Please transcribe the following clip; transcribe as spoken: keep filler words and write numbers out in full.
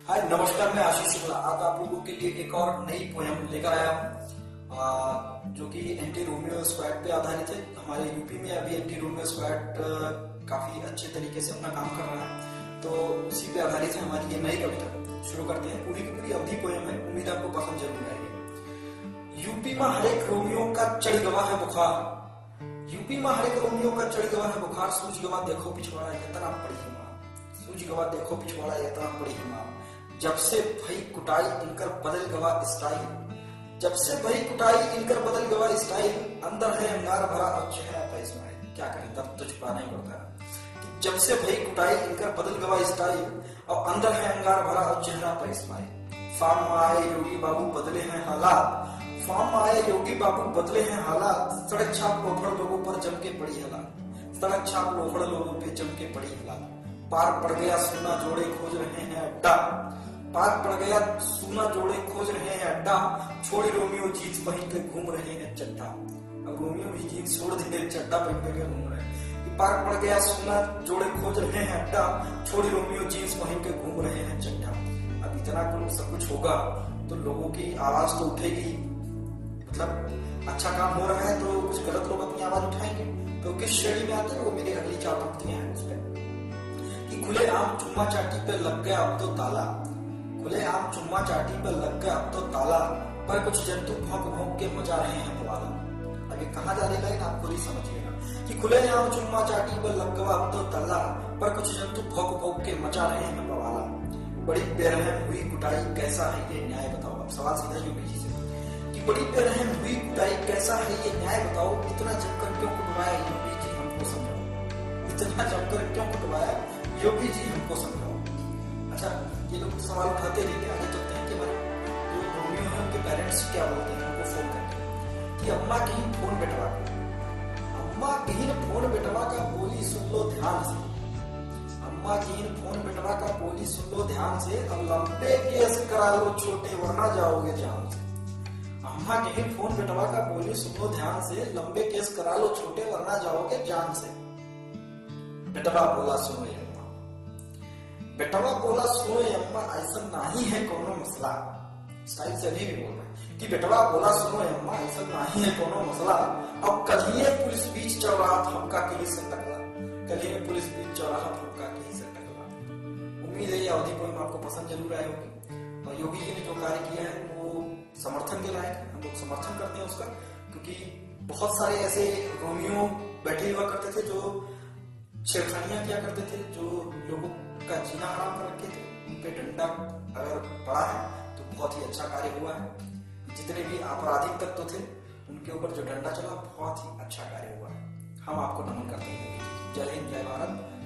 हाय, नमस्कार, मैं आशीष शुक्ला। आज आप लोगों के लिए एक और नई पोएम लेकर आया हूँ, आ, जो कि एंटी रोमियो सोनेट पे आधारित है। हमारे यूपी में अभी एंटी रोमियो सोनेट, अ, काफी अच्छे तरीके से अपना काम कर रहा है, तो उसी पे आधारित है हमारी ये नई कविता। शुरू करते हैं। पूरी की पूरी अवधी पोएम है, उम्मीद आपको पसंद जरूर आएगी। यूपी में हर एक रोमियो का चढ़ गवा है बुखार। यूपी में हर एक रोमियो का चढ़ गवा है बुखार। सूझ गवा देखो पिछवाड़ा, यतना पड़ी है मार। सूझ गवा देखो पिछवाड़ा, यतना पड़ी है मार। जब से भई कुटाई, इनकर बदल गवा स्टाइल। जब से भई कुटाई, इनकर बदल गवा स्टाइल। अंदर है अंगार भरा और चेहरा पे स्माइल। क्या करें, दर्द तो छुपाना ही पड़ता है। कि जब से भई कुटाई, इनकर बदल गवा स्टाइल। और अंदर है अंगार भरा और चेहरा पे स्माइल। फार्म में आए योगी बाबू, बदले हैं हालात। फार्म में आए योगी बाबू, बदले हैं हालात। सड़क छाप लोफड़ लोगों पर जम के पड़ी हलात। सड़क छाप लोफड़ लोगों पे जम के पड़ी हलात। पार पड़ गया सोना, जोड़े खोज रहे हैं अड्डा। पार पड़ गया सोना, जोड़े खोज रहे हैं अड्डा। छोड़ी रोमियो जींस पहन के घूम रहे हैं चड्ढा। अब रोमियो भी जींस छोड़ दिए, चड्ढा पहन के घूम रहे हैं। कि पार पड़ गया सोना, जोड़े खोज रहे हैं अड्डा। छोड़ी रोमियो जींस पहन के घूम रहे हैं चड्ढा। अब इतना कुल सब कुछ होगा तो लोगों की आवाज तो उठेगी। मतलब, अच्छा काम हो रहा है तो कुछ गलत लोग अपनी आवाज उठाएंगे। तो किस श्रेणी में आते हैं, वो मेरी अगली चार पंक्तियां हैं उस पर। कि खुलेआम चुम्मा चाटी पे लग गया अब तो ताला। खुलेआम चुम्मा चाटी पे लग गया अब तो ताला। पर कुछ जंतु भौंक भौंक के मचा रहे हैं बवाला। अब ये कहाँ जा रही लाइन, आप खुद ही समझिएगा। कि खुलेआम चुम्मा चाटी पे लग गया अब तो ताला। पर कुछ जंतु भौंक भौंक के मचा रहे हैं बवाला। बड़ी बेरहम हुई कुटाई, कैसा है ये न्याय बताओ। अब सवाल सीधा योगी जी से कि बड़ी बेरहम हुई कुटाई, कैसा है ये न्याय बताओ। इतना जमकर क्यों कुटवाया योगी जी, हमको समझाओ। इतना जमकर क्यों कुटवाया योगी जी, हमको समझाओ। अच्छा, ये लोग सवाल उठाते रहेंगे, आगे चलते हैं कि हमारे जो रोमियो हैं उनके पेरेंट्स क्या बोलते हैं उनको फोन करके कि अम्मा कहीं फोन बेटवा का, अम्मा कहीं फोन बेटवा का, बोली सुन लो ध्यान से। अम्मा कहीं फोन बेटवा का, बोली सुन लो ध्यान से, अब लंबे केस करा लो छोटे वरना जाओगे जान से। अम्मा कहीं फोन बेटवा का, बोली सुन लो ध्यान से, लंबे केस करा लो छोटे वरना जाओगे जान से। बेटवा बोला सुनो ये अम्मा, बेटवा बोला सुनो ये अम्मा, ऐसा नाही है कोनो मसला। स्टाइल से अभी भी बोल रहे हैं कि बेटवा बोला सुनो ये अम्मा, ऐसा नाही है कोनो मसला। अब कल्हिए पुलिस बीच चौराहा फमका के ही से टकला, कल्हिए पुलिस बीच चौराहा फमका के ही से टकला। उम्मीद है ये अवधी पोएम आपको पसंद जरूर आए होगी और योगी जी ने जो कार्य किया है वो समर्थन के लायक है, हम लोग समर्थन करते हैं उसका, क्योंकि बहुत सारे ऐसे रोमियो बैठे हुआ करते थे जो छेड़खानियां किया करते थे, जो लोगों का जीना हराम कर रखे थे, उन पे डंडा अगर पड़ा है तो बहुत ही अच्छा कार्य हुआ है। जितने भी आपराधिक तत्व थे उनके ऊपर जो डंडा चला, बहुत ही अच्छा कार्य हुआ है। हम आपको नमन करते हैं। जय हिंद, जय भारत।